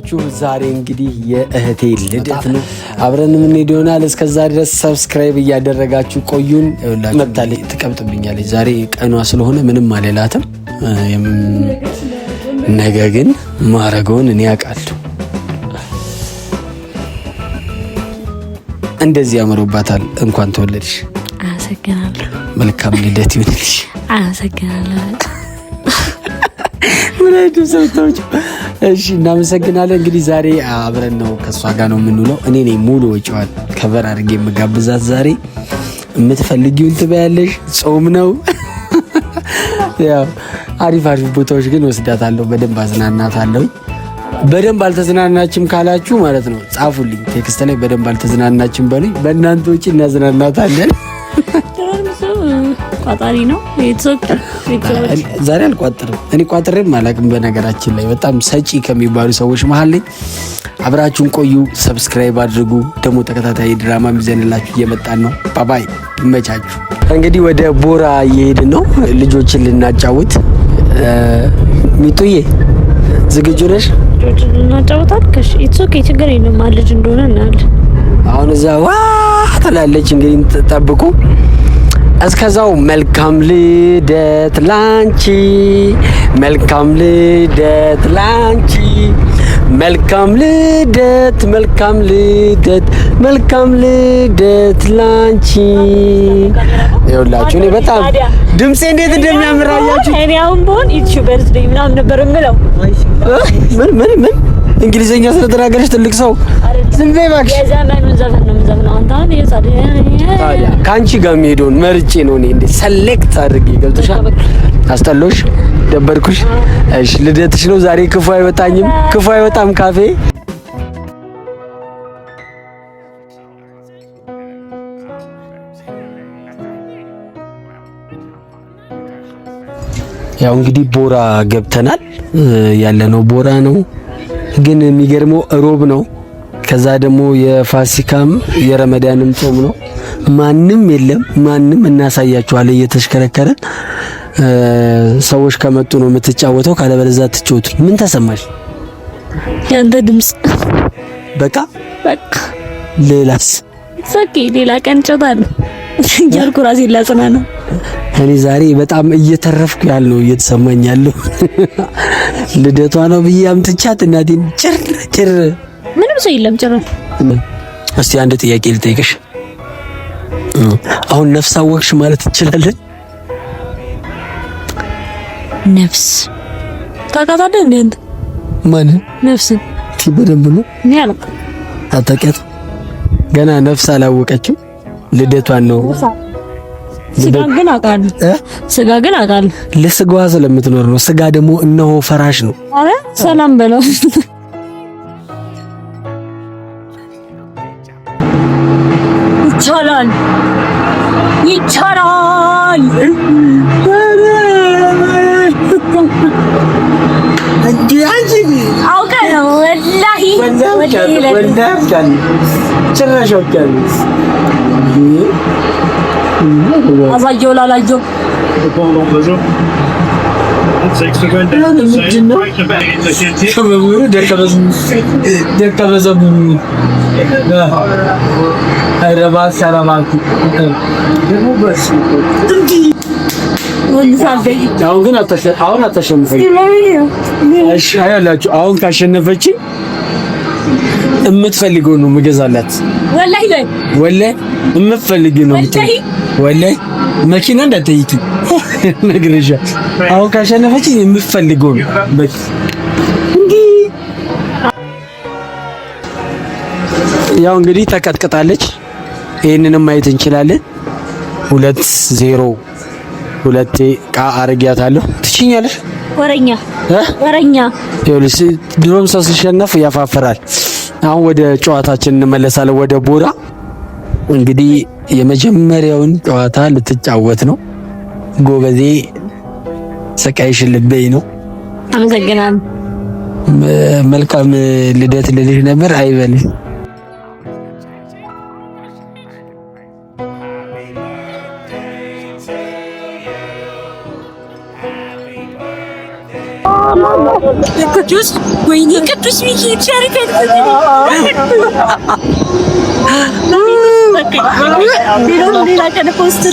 አላችሁ? ዛሬ እንግዲህ የእህቴ ልደት ነው። አብረን የምንሄድ ይሆናል። እስከዛ ድረስ subscribe እያደረጋችሁ ቆዩን። መታለች፣ ትቀብጥብኛለች። ዛሬ ቀኗ ስለሆነ ምንም አልላትም። ነገ ግን ማረገውን እኔ አውቃለሁ። እንደዚህ ያምሮባታል። እንኳን ተወለድሽ። አመሰግናለሁ። መልካም ልደት ይሁንልሽ። አመሰግናለሁ። ምን አይነት ሰዎች! እሺ እናመሰግናለን። እንግዲህ ዛሬ አብረን ነው ከእሷ ጋር ነው የምንውለው። እኔ ነኝ ሙሉ ወጪዋን cover አድርጌ የምጋብዛት። ዛሬ የምትፈልጊውን ትበያለሽ። ጾም ነው። ያው አሪፍ አሪፍ ቦታዎች ግን ወስዳታለሁ። በደንብ አዝናናታለሁ። በደንብ አልተዝናናችም ካላችሁ ማለት ነው ጻፉልኝ፣ text ላይ በደንብ አልተዝናናችም በሉኝ። በእናንተ ወጪ እናዝናናታለን። ቋጣሪ ነው። ዛሬ አልቋጥርም። እኔ ቋጥሬም አላውቅም። በነገራችን ላይ በጣም ሰጪ ከሚባሉ ሰዎች መሀል ላይ አብራችሁን ቆዩ። Subscribe አድርጉ። ደግሞ ተከታታይ ድራማ ይዘንላችሁ እየመጣን ነው። Bye bye፣ ይመቻችሁ። እንግዲህ ወደ ቦራ እየሄድን ነው፣ ልጆችን ልናጫውት። ሚጡዬ ዝግጁ ነሽ? ልጆችን ልናጫውታል። It's okay፣ ችግር የለም። ልጅ እንደሆነ እናያለን። አሁን እዛ ዋ ትላለች። እንግዲህ ጠብቁ። እስከዛው መልካም ልደት ላንቺ፣ መልካም ልደት ላንቺ፣ መልካም ልደት፣ መልካም ልደት፣ መልካም ልደት ላንቺ። ይኸውላችሁ እኔ በጣም ድምጼ እንዴት እንደሚያምር አያችሁ። እኔ አሁን ብሆን it's your birthday ምናምን ነበር የምለው። ምን ምን ምን እንግሊዘኛ ስለተናገረች ትልቅ ሰው ዝም በይ እባክሽ። የዘመኑን ዘፈን ነው የምዘፍነው። አንተ አሁን ታዲያ ከአንቺ ጋር የሚሄደውን መርጬ ነው እኔ እንዴ select አድርጌ ገብቶሻል። አስጠሎሽ፣ ደበርኩሽ። እሺ ልደትሽ ነው ዛሬ። ክፉ አይወጣኝም፣ ክፉ አይወጣም ካፌ። ያው እንግዲህ ቦራ ገብተናል። ያለነው ቦራ ነው፣ ግን የሚገርመው እሮብ ነው። ከዛ ደግሞ የፋሲካም የረመዳንም ጾም ነው። ማንም የለም፣ ማንም እናሳያችኋለን። እየተሽከረከረን ሰዎች ከመጡ ነው የምትጫወተው፣ ካለበለዚያ አትጫወቱ። ምን ተሰማሽ? ያንተ ድምጽ። በቃ በቃ። ሌላስ? Okay፣ ሌላ ቀን እጫወታለሁ እያልኩ ራሴን ላጽና ነው። እኔ ዛሬ በጣም እየተረፍኩ ያለው እየተሰማኝ ያለው ልደቷ ነው ብዬ አምጥቻት እናቴን ጭር ጭር። ምንም ሰው የለም ጭር። እስቲ አንድ ጥያቄ ልጠይቅሽ። አሁን ነፍስ አወቅሽ ማለት እንችላለን? ነፍስ ታውቃታለህ እንዴ አንተ? ማን? ነፍስን። በደንብ ነው። እኔ አላውቅም። አታውቂያትም? ገና ነፍስ አላወቀችም። ልደቷን ነው። ስጋ ግን አውቃለሁ። ስጋ ግን አውቃለሁ። ለስጋዋ ስለምትኖር ነው። ስጋ ደግሞ እነሆ ፈራሽ ነው። አረ ሰላም በለው። ይቻላል፣ ይቻላል። አውቀህ ነው ወላሂ። ጭራሽ አውቄያለሁ። አሳየው ላላየው። ምንድን ነው ከመምህሩ ደቀ መዘሙሩ? ኧረ እባክህ፣ ኧረ እባክህ። አሁን ግን አሁን አታሸንፈኝም። እሺ አያላችሁ፣ አሁን ካሸነፈችኝ የምትፈልገውን ነው የምገዛላት። ወላሂ ወላሂ የምትፈልጊው ነው። ወላሂ መኪና እንዳትጠይቂ ነግሬሻለሁ። አሁን ካሸነፈችኝ የምትፈልገው ነው። በቃ እንዲህ ያው እንግዲህ ተቀጥቅጣለች። ይህንንም ማየት እንችላለን። 2-0 ሁለቴ ቃ አርጊያታለሁ። ትችኛለሽ። ወረኛ ወረኛ። ይኸውልሽ ድሮም ሰው ሲሸነፍ ያፋፍራል። አሁን ወደ ጨዋታችን እንመለሳለን። ወደ ቦራ እንግዲህ የመጀመሪያውን ጨዋታ ልትጫወት ነው። ጎበዜ ስቃይሽን ልበይ ነው። አመሰግናለሁ። መልካም ልደት ልልሽ ነበር። አይበልሽ። ቅዱስ ወይኔ ቅዱስ ሚካኤል ሸሪፍ ሌላ ቀን post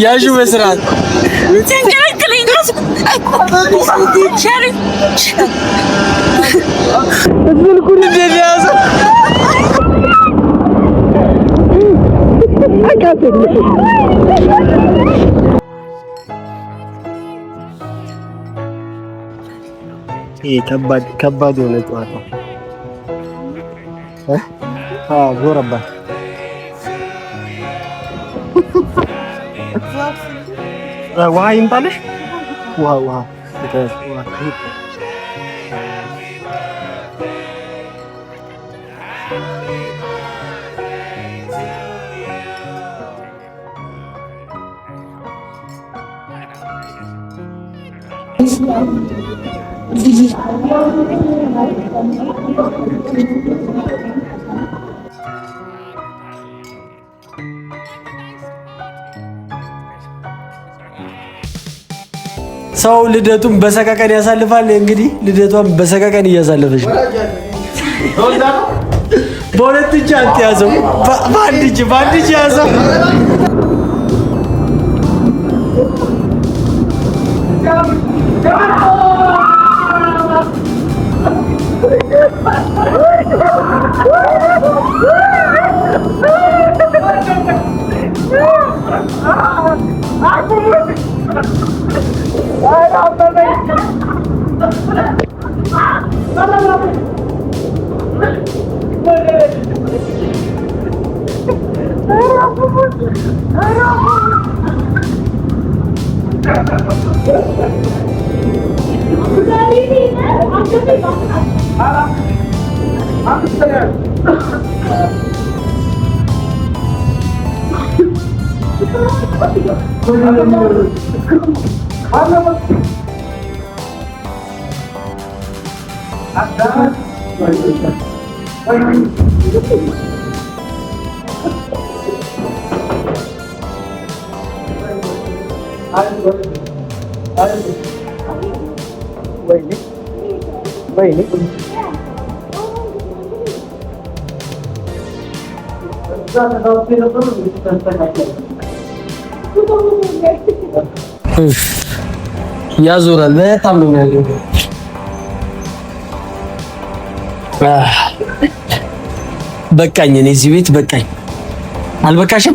ያዡ በስርዓት ስልኩን እንዴት ያዘው? ከባድ ከባድ የሆነ ጨዋታ ዞረባት። ውሃ ይምጣልሽ። ውሃ ውሃ ሰው ልደቱን በሰቀቀን ያሳልፋል። እንግዲህ ልደቷን በሰቀቀን እያሳለፈች ነው። በሁለት እጅ አትያዘው፣ በአንድ እጅ በአንድ እጅ ያዘው። ያዞራል። በጣም ነው የሚያዞረው። በቃኝ፣ እኔ እዚህ ቤት በቃኝ። አልበቃሽም?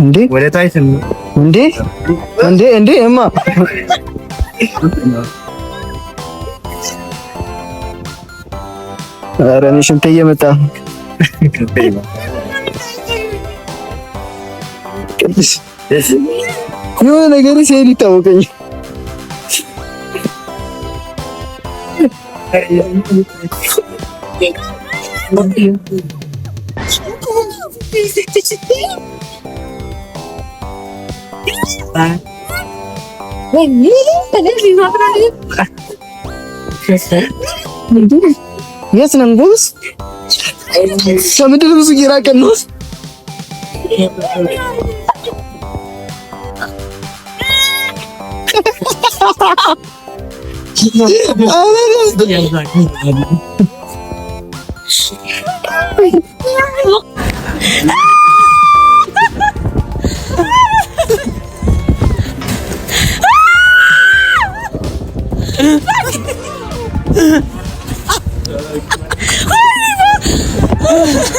እንዴ ወደ ታይት እንዴ እንዴ እንዴ እማ ኧረ እኔ ሽንቴ እየመጣ የሆነ ነገር ሲሄድ ይታወቀኝ። የት ነን ጎበዝ? ከምድር ብዙ እየራቀን ነው።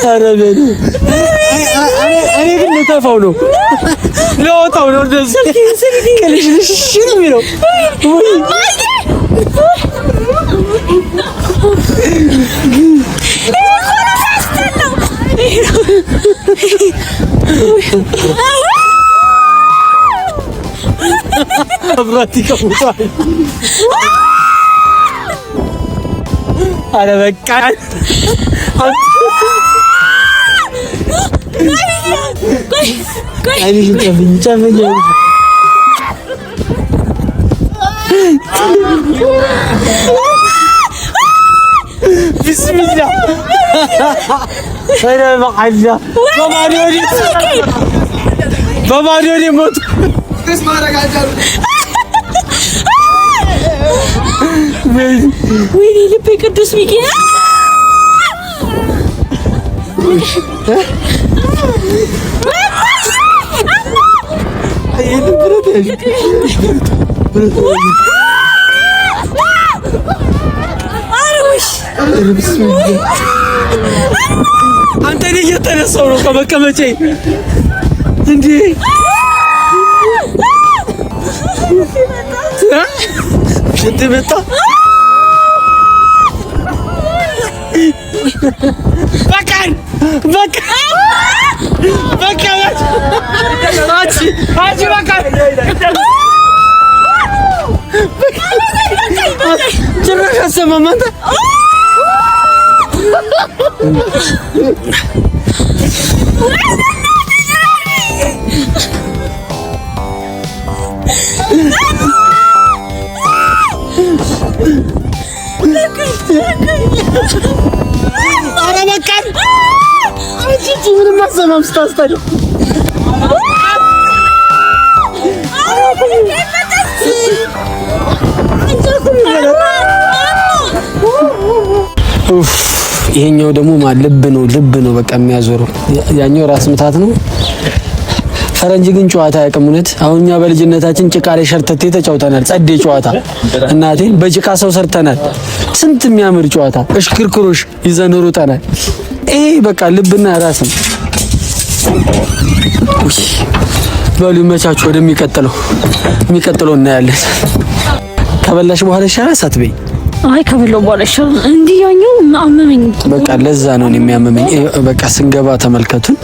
ኧረ በሉ እኔ ግን ልተፋው ነው ለወጣው ነው እንደዚህ ቅልሽልሽ ነው የሚለው። መብራት ይቀውጣል። ኧረ በቃ አይንሽን ጨፍኝ ጨፍኝ። ቢስሚላ ኧረ በአላህ በባዶ ሞቱ። ወይኔ ልቤ ቅዱስ ሚካኤል አንተ እኔ እየተነሳሁ ነው ከመቀመጫዬ። እንዴ ሽንት መጣ። በቃን በቃ በቃ አንቺ አንቺ በቃን። ጭራሽ አሰማም አንተ። ኧረ በቃን። አንቺ ምንም አሰማም ስታስጠላው። ይሄኛው ደግሞ ልብ ነው ልብ ነው በቃ የሚያዞረው። ያኛው ራስ ምታት ነው። ፈረንጅ ግን ጨዋታ አያውቅም። እውነት አሁን እኛ በልጅነታችን ጭቃ ላይ ሸርተቴ ተጫውተናል። ጸዴ ጨዋታ እናቴን በጭቃ ሰው ሰርተናል። ስንት የሚያምር ጨዋታ እሽክርክሮሽ ይዘን ሮጠናል። ይሄ በቃ ልብና ራስ ነው። በሉ ይመቻችሁ። ወደሚቀጥለው የሚቀጥለው እናያለን። ከበላሽ በኋላ ይሻላል ሳትበይ? አይ ከበላሁ በኋላ ይሻላል። እንዲህ ያኛው አመመኝ። በቃ ለዛ ነው የሚያመመኝ። በቃ ስንገባ ተመልከቱን።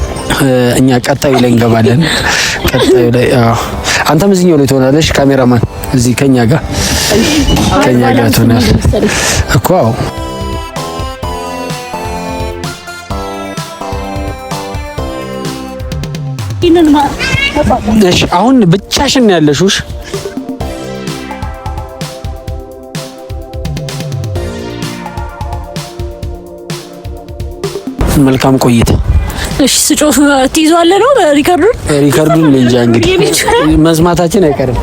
እኛ ቀጣዩ ላይ እንገባለን። ቀጣዩ ላይ አዎ፣ አንተም እዚህኛው ላይ ትሆናለሽ። ካሜራማን እዚህ ከኛ ጋር ከኛ ጋር ትሆናለህ እኮ። አዎ እሺ፣ አሁን ብቻሽን ነው ያለሽው? እሺ መልካም ቆይታ። እሺ ስጮህ ትይዘዋለህ ነው record ኡን? record ኡን እንጃ እንግዲህ መስማታችን አይቀርም።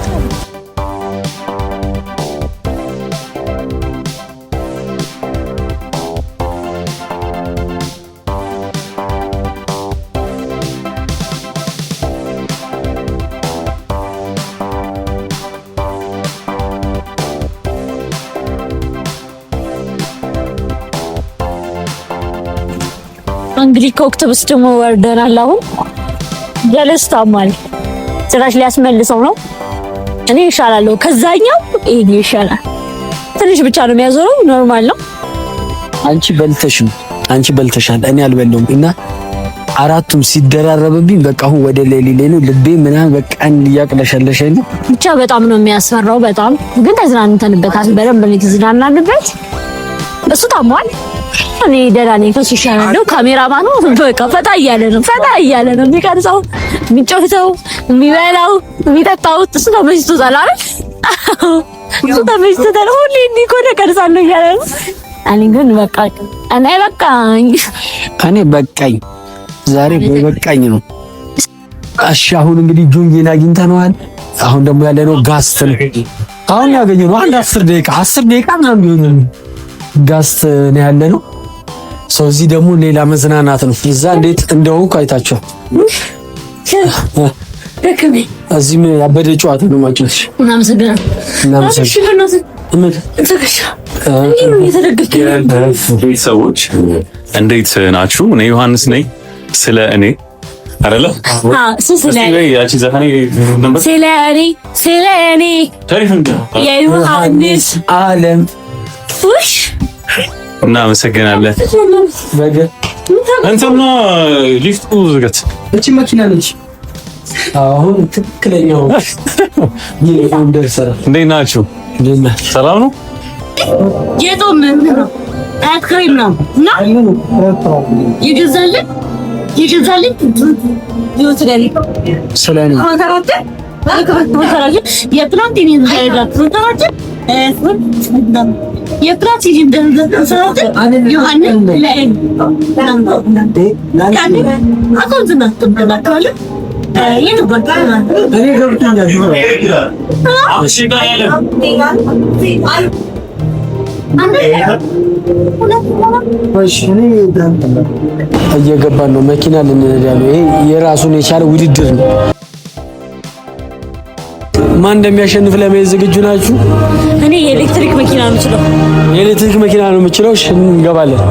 እንግዲህ ከ octopus ደግሞ ወርደናል። አሁን ጀለስ ታሟል። ጭራሽ ሊያስመልሰው ነው። እኔ ይሻላለሁ ከዛኛው፣ ይሄ ይሻላል። ትንሽ ብቻ ነው የሚያዞረው። normal ነው። አንቺ በልተሽ ነው አንቺ በልተሻል፣ እኔ አልበላሁም እና አራቱም ሲደራረብብኝ በቃ አሁን ወደ ሌሊሌ ነው ልቤ ምናምን በቃ እያቅለሸለሸኝ ነው። ብቻ በጣም ነው የሚያስፈራው። በጣም ግን ተዝናንተንበታል። በደንብ ነው የተዝናናንበት። እሱ ታሟል፣ እኔ ደህና ነኝ። ከሱ ይሻላል። ካሜራማኑ በቃ ፈታ እያለ ነው፣ ፈታ እያለ ነው የሚቀርጸው፣ የሚጮተው፣ የሚበላው፣ የሚጠጣው። እሱ ተመችቶታል አይደል? እሱ ተመችቶታል። ሁሌ እንዲህ እኮ ነው እቀርጻለሁ እያለ ነው። እኔ ግን በቃ እኔ በቃኝ፣ እኔ በቃኝ፣ ዛሬ በበቃኝ ነው። እሺ አሁን እንግዲህ ጁንጊን አግኝተነዋል። አሁን ደግሞ ያለነው ጋስት ነው። አሁን ያገኘነው አንድ 10 ደቂቃ 10 ደቂቃ ምናምን ቢሆን ጋስት ነው ያለነው። ሰው እዚህ ደግሞ ሌላ መዝናናት ነው። እዛ እንዴት እንደሆንኩ አይታችኋል። እዚህም ያበደ ጨዋታ ነው ማጫወት። ሰዎች እንዴት ናችሁ? እኔ ዮሐንስ ነኝ። ስለ እኔ አይደለ? ስለ እኔ ስለ እኔ የዮሐንስ ዓለም እናመሰግናለን። እንትና ሊፍቱ ዝገት እቺ መኪና ነች። አሁን ትክክለኛው ደርሰናል። እንዴት ናችሁ? ሰላም ነው? የጾም አይስክሬም ነው እና ይገዛልን ይገዛልን ስለኔ እየገባን ነው። መኪና ልንነዳ ነው። ይሄ የራሱን የቻለ ውድድር ነው። ማን እንደሚያሸንፍ ለመሄድ ዝግጁ ናችሁ? እኔ የኤሌክትሪክ መኪና ነው የምችለው። የኤሌክትሪክ መኪና ነው የምችለው። እሺ እንገባለን።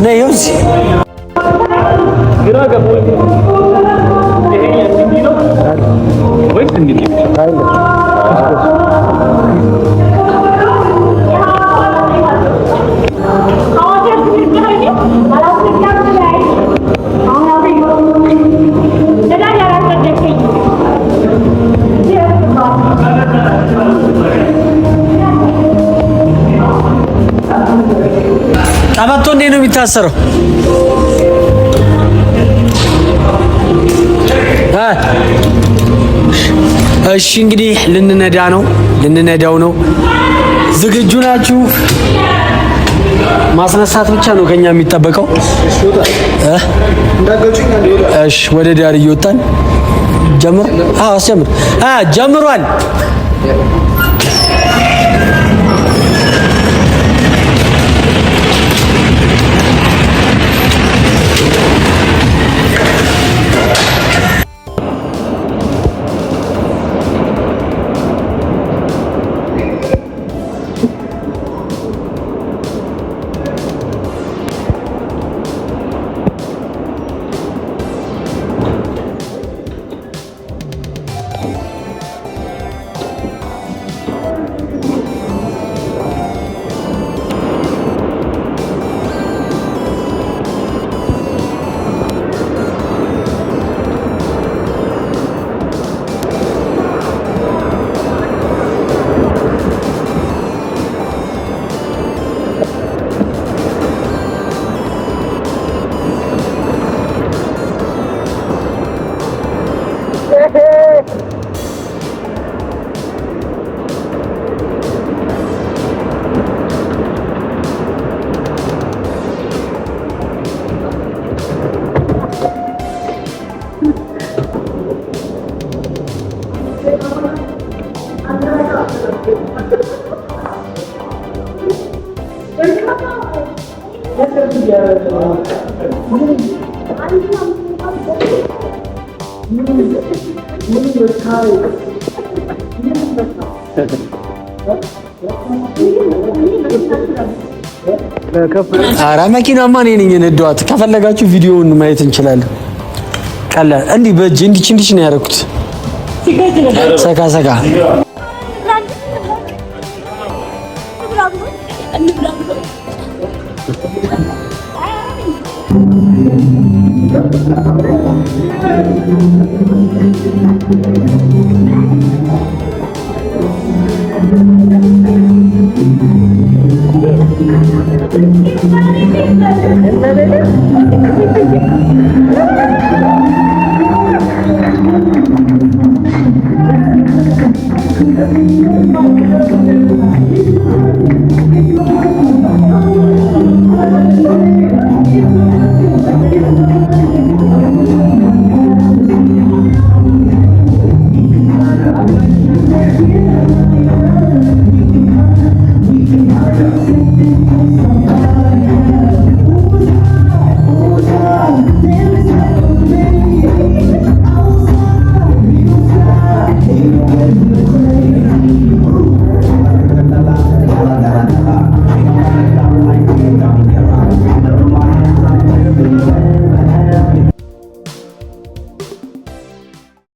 ነይ ይኸው እዚህ ቀበቶ እንዴት ነው የሚታሰረው? እሺ እንግዲህ ልንነዳ ነው፣ ልንነዳው ነው። ዝግጁ ናችሁ? ማስነሳት ብቻ ነው ከኛ የሚጠበቀው። እሺ ወደ ዳር እየወጣን ጀምር። አዎ አስጀምር። ጀምሯል። ኧረ መኪናማ እኔ ነኝ የነዳኋት። ከፈለጋችሁ ቪዲዮውን ማየት እንችላለን። ቀላል እንዲህ በእጅ እንዲች እንዲች ነው ያደረኩት። ሰካ ሰካ